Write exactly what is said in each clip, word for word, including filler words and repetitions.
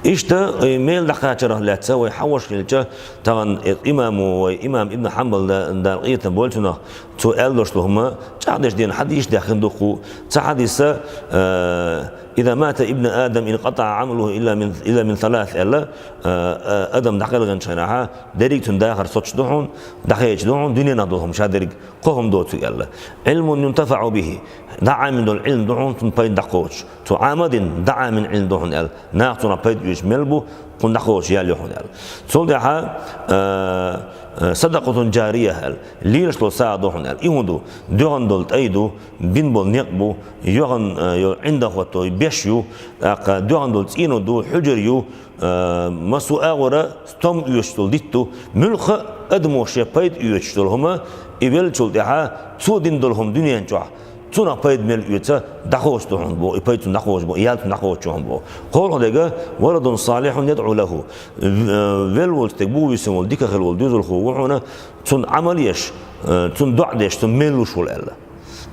Иштта, э, мел дӀакхачарах лаьцна вай хьахьош хилча, тахан, э, имамо вай, имам Ибн Хьанбал да-, Дала къинхетам болба цунах, цо аьлла долаш дола хӀума, чӀоагӀдеш дена хьадисаш даьхкина да-кх. Цхьа хьадис, э, «إذا مات ابن آدم انقطع عمله إلا من، إلا من ثلاث», аьлла, э, э, адам дӀакхелхинчу хенахь, дерриг цуьнан дахар соцуш ду хьуна, дӀахаьча ду хьуна, дуьненах долу хӀума ша дерриг. Кхо хӀума доцург аьлла. «علم ينتفع به», дӀа Ӏамийна долу Ӏилма ду хьуна, цунна пайда дӀакхочуш. Цо Ӏамийна, дӀа Ӏамийна Ӏилма ду хьуна аьлла. Наха цунах пайда оьцуш мел бу, кхунна дӀакхочуш ял ю хьуна аьлла. Цул тӀаьхьа, э, э, «صدقة جارية» аьлла. Лелаш долу сагӀа ду хьуна аьлла. И хӀун ду? ДоьгӀна долу тӀай ду, бина болу некъ бу, йоьгӀна, э, йолу ӀиндагӀ хӀотто беш ю, тӀаккха доьгӀна долу цӀено ду, хьуьжар ю, э, массо а агӀора стом оьцуш долу дитт ду, муьлхха а адамо шен пайда оьцуш долу хӀума, и веллачул тӀаьхьа цо дина долу хӀума дуьнен чохь, цунах пайда мел оьцу, дӀакхочуш ду хьуна боху, и пайда цунна дӀакхочуш боху, и ял цунна дӀакхочуш ду хьуна боху. КхоалгӀа дерг, «ولد صالح يدعو له». Э, велла волчу стеган бух висина волу, дика хилла волу доьзалхо ву хьуна, цунна Ӏамал еш, э, цунна доӀа деш, цунна мел луш волу аьлла.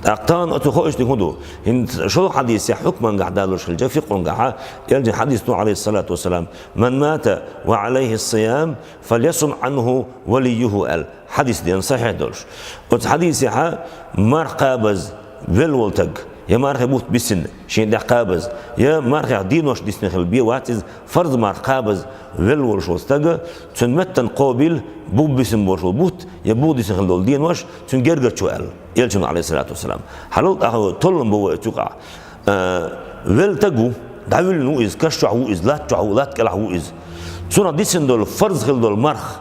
ТӀаккха тахана оцу хоуьйтург хӀун ду? ХӀинца шолгӀа хьадисехь хьукмангахь далуш хилча, фикъхӀунгахьа, элчан хьадис ду, Ӏалайхиссалату вассалам: «من مات وعليه الصيام فليصم عنه وليه», аьлла. Хьадис дена сахьихь долуш. Оцу хьадисехьа марха кхабаза велла волу стаг, я мархи бутт бисина, шен тӀехь кхабаза, я мархех денош дисина хила бен вац иза, фарз марха кхабаза велла волуш волу стага, цуьнан меттана кхобийла бух бисина болуш волу бутт, я бух дисина хила долу денош, цуьнан гергарчо аьлла. Элчано, Ӏалайхиссалату вассалам. Хьалал тӀаьхьа толлам бу вай оцу юкъахь. Э, велла стаг ву, дӀавуьллина ву иза, каш чохь ву иза, латта чохь ву, латта кӀелахь ву иза. Цунах дисина долу фарз хила долу марха.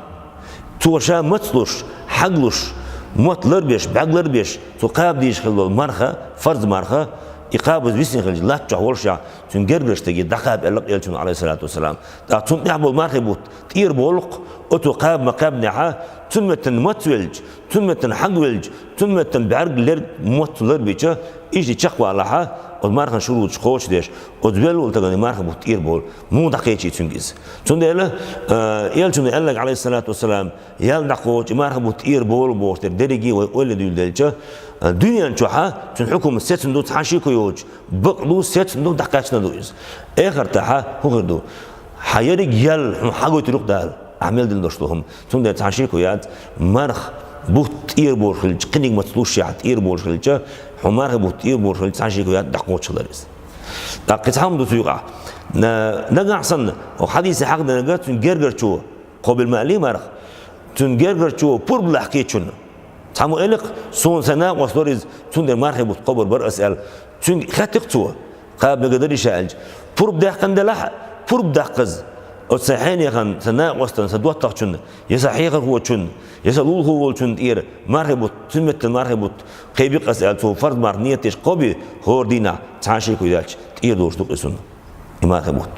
Цо ша маца луш, хьаг луш, мотт ларбеш, бӀаьрг ларбеш, цо кхаба дезаш хила долу марха, фарз марха, и кхабаза висина хилча, латта чохь волушехь, цуьнан гергарчу стаге дӀакхаба аьлла-кх элчано, Ӏалайхиссалату вассалам. ТӀаккха цунна тӀехь болу мархи бутт тӀера болу-кх, оцо кхаба ма кхаьбнехьа, цуьнан меттана маца велча, цуьнан меттана хьаг велча, цуьнан меттана бӀаьрг лер-, мотт ларбича, иштта чекхвалахьа, оцу мархан шуруташ кхочушдеш, оцу велла волу стагана мархи бутт тӀера болу, муха дӀакхечи цуьнга иза. Цундела, э, элчано аьлларг, Ӏалайхиссалату вассалам, ял дӀакхочу, и мархи бутт тӀера болу бохуш дерг дерриге вай ойла дуьйладелча, э, дуьнен чохьа цуьнан хьукум сецна ду, цхьа шеко йоцуш, бакъ ду, сецна ду, дӀакхаьчна ду иза. Эхартахьа хӀун хир ду? Хьан ерриг ял хьуна хьагойтур ю-кх Дала, ахь мел дина долуш долу хӀума. Цундела цхьа шеко яц, марха бутт тӀера болуш хилча, кхиниг маца лушехь тӀера болуш хилча, хьуна мархи бутт тӀера болуш хилча, цхьа шеко яц, дӀакхочуш хилар иза. ТӀаккха кхин цхьа хӀума ду цу юкъахь. На-, нагахь санна, оха хьадисехь хьахадинарг, цуьнан гергарчо кхобийла ма аьллий марха. Цуьнан гергарчо пурба лахкийчунна. Цхьаммо элира-кх, суна сайн накъост вара иза, цундела мархи бутт кхобур бара ас аьлла. Цуьнга хаьттира-кх цо, кхаба мегар дарий ша аьлча. Пурба даьккхина делахь а, пурба даккхаза, оцу сайн хьенехан, сайн накъостан, сайн доттагӀчун, я сайн хьехархочун, я сайн лулахо волчун тӀера мархи бутт, цуьнан меттана мархи бутт кхебира-кх ас аьлла, цо фарз марха нийят деш кхобий, хӀора дийнахь цхьа шеко яц, тӀера долуш ду-кх иза цунна. И мархи бутт.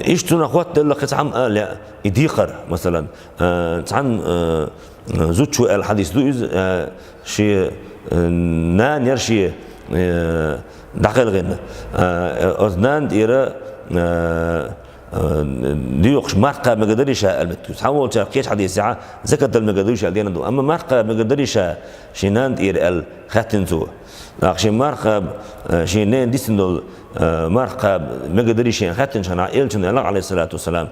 Иштта цунах хоттаделла кхин цхьа хӀума ала лаьа, и декхар, масалан, э, цхьана, э, зудчо аьлла хьадис ду иза, э, шен, э, нана яра шен, э, дӀакхелхина. Э, оцу нанна тӀера, э, э, доькъуш марха кхаба мегар дарий ша аьлла моьттуш. Цхьаволчара кхечу хьадисехь закат дала мегар дарий ша аьлла дена ду. Амма марха кхаба мегар дарий ша шен нанна тӀера аьлла хаьттина цо. ТӀаккха шен марха кхаба, э, шен ненан дисина долу, э, марха кхаба мегар дарий шена хаьттинчу хенахь, элчано аьлла, Ӏалайхиссалату вассалам: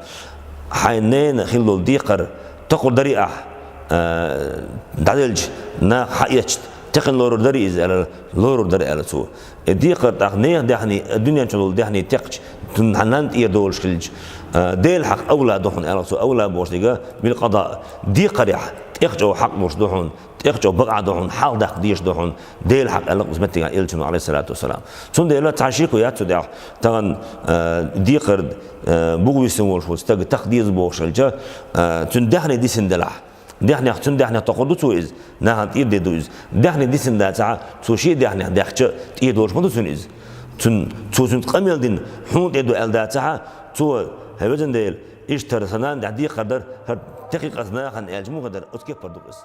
«Хьайн ненан хилла долу декхар токхур дарий ахь, э, дӀаделча, наха хьаэцча, текхина лорур дарий иза?» — аьлла, «Лорур дара», — аьлла цо. И декхар тӀаккха нехан даьхни, дуьнен чохь долу даьхни текхча, цунна хьан нанна тӀера долуш хилча, э, Делан хьакъ авла ду хьуна, аьлла цо, авла бохуш дерг билкъада, декхарехь тӀех чӀогӀа хьакъ долуш ду хьуна. ТӀех чӀогӀа бакъахь ду хьуна, хьалха даккха дезаш ду хьуна, Делан хьакъ аьлла кхуза меттигахь элчано, Ӏалайхиссалату вассалам. Цундела цхьа шеко яц цу тӀехь, тахана, э, декхар, э, бух висина волуш волу стаг тахка деза бохуш хилча, э, цуьнан даьхни дисина делахь, даьхнех, цуьнан даьхнех тохур ду цо иза, нахана тӀера дер ду иза. Даьхни дисина дацахь, цо шен даьхнех даьхча, тӀера долуш ма ду цунна иза. Цуьнан, цо цуьнца къамел дина, хьуна тӀера ду аьлла дацахь, цо: «ХӀай везан Дела, иштта хӀара сан нанна тӀехь декхар дара, хӀара текхий-кх ас нахана», — аьлча, муха дара, оцу кепара ду иза.